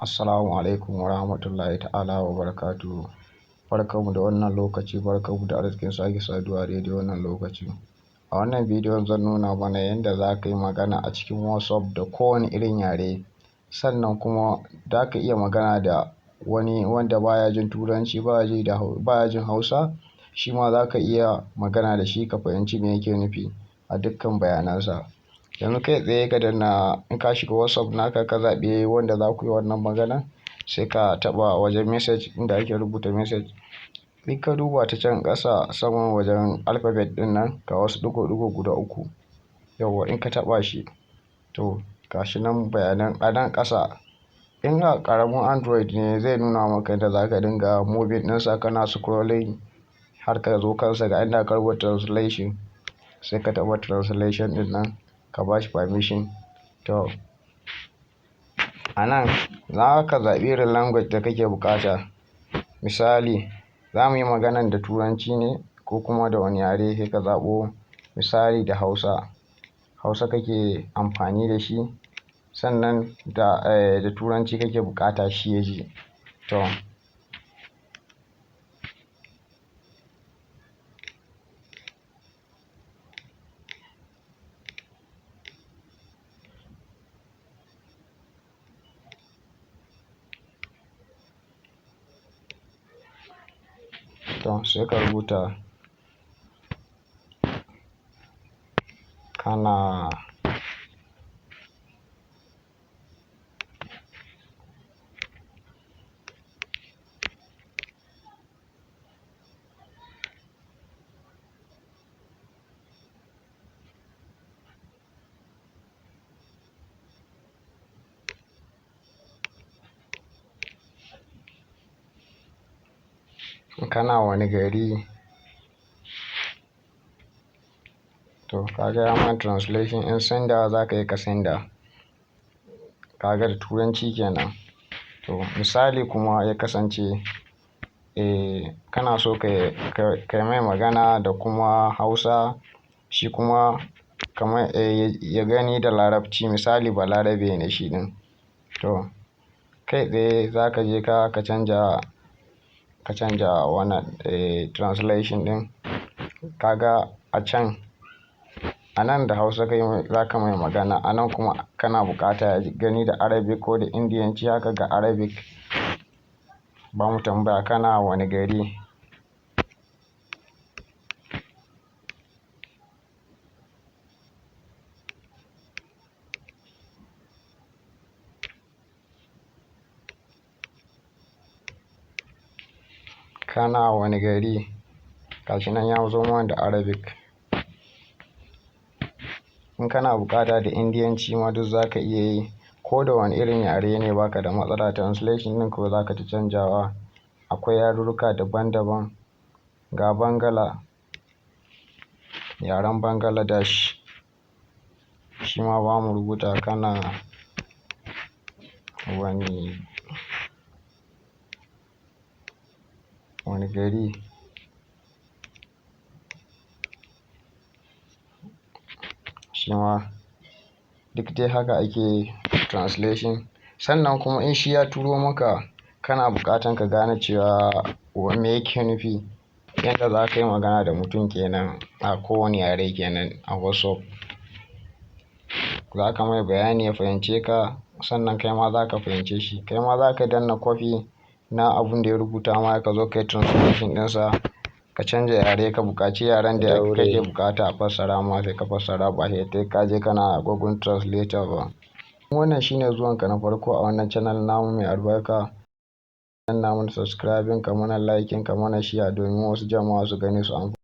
Assalamu alaikum wa rahmatullahi ta'ala wa barakatuhu. Barkanmu da wannan lokaci, barkanmu da arzikin sake saduwa a daidai wannan lokaci. A wannan bidiyon zan nuna mana yadda za ka yi magana a cikin WhatsApp da kowane irin yare. Sannan kuma za ka iya magana da wani wanda baya jin Turanci, baya jin Hausa, shi ma za ka iya magana da shi ka fahimci me yake nufi a dukkan bayanansa. Yanzu kai tsaye ka danna, in ka shiga WhatsApp naka, ka zaɓi wanda za ku yi wannan magana, sai ka taɓa wajen message inda ake rubuta message. In ka duba ta can ƙasa saman wajen alphabet ɗin nan, ga wasu ɗigo-ɗigo guda uku. Yauwa, in ka taɓa shi, to gashi nan bayanan a nan ƙasa. In a ƙaramin Android ne, zai nuna maka yadda za ka dinga moving ɗinsa, kana scrolling har ka zo kansa. Ga inda aka rubuta translation, sai ka taɓa translation ɗin nan, ka ba shi permission. To, a nan za ka zaɓi irin language da kake buƙata. Misali, za mu yi maganan da Turanci ne ko kuma da wani yare, sai ka zaɓo, misali da Hausa. Hausa kake amfani da shi, sannan da Turanci kake buƙata shi ya ji. To, sai ka rubuta kana kana wani gari? To, ka ga ya ma translation. In sender za ka yi, ka sender. Ka ga da Turanci kenan. To, misali kuma ya kasance kana so ka mai magana da kuma Hausa, shi kuma kamar ya gani da Larabci, misali Balarabe ne shi ɗin. To, kai tsaye za ka je ka canja wannan translation ɗin. Kaga a can, a nan da Hausa kai za ka mai magana, a nan kuma kana buƙata ya gani da Arabic ko da Indiyanci haka. Ga Arabic, ba mu tambaya: kana wani gari? Kana wani gari? Gashi nan ya zo mana da Arabic. In kana buƙata da Indiyanci ma, duk za ka iya yi, ko da wani irin yare ne, baka da matsala. Translation ɗin ko za ka ta canjawa. Akwai yarurruka daban-daban. Ga Bangala, yaren Bangladesh, shi ma ba mu rubuta kana wani gari. Shi ma duk dai haka ake translation. Sannan kuma in shi ya turo maka, kana buƙatan ka gane cewa me yake nufi, yadda za ka yi magana da mutum kenan a kowane yare kenan a WhatsApp. Za ka mai bayani ya fahimce ka, sannan kai ma za ka fahimce shi. Kai ma za ka danna copy na abun da ya rubuta ma, ka zo ka yi translation ɗinsa, ka canja yare, ka buƙaci yaren da Daure. kake buƙata a fassara ma, sai ka fassara, ba sai ka je kana Google Translator ba. Wannan shine zuwanka na farko a wannan channel namu mai albarka, danna mana subscribing, ka mana liking, ka mana share, domin wasu jama'a su gani su amfana.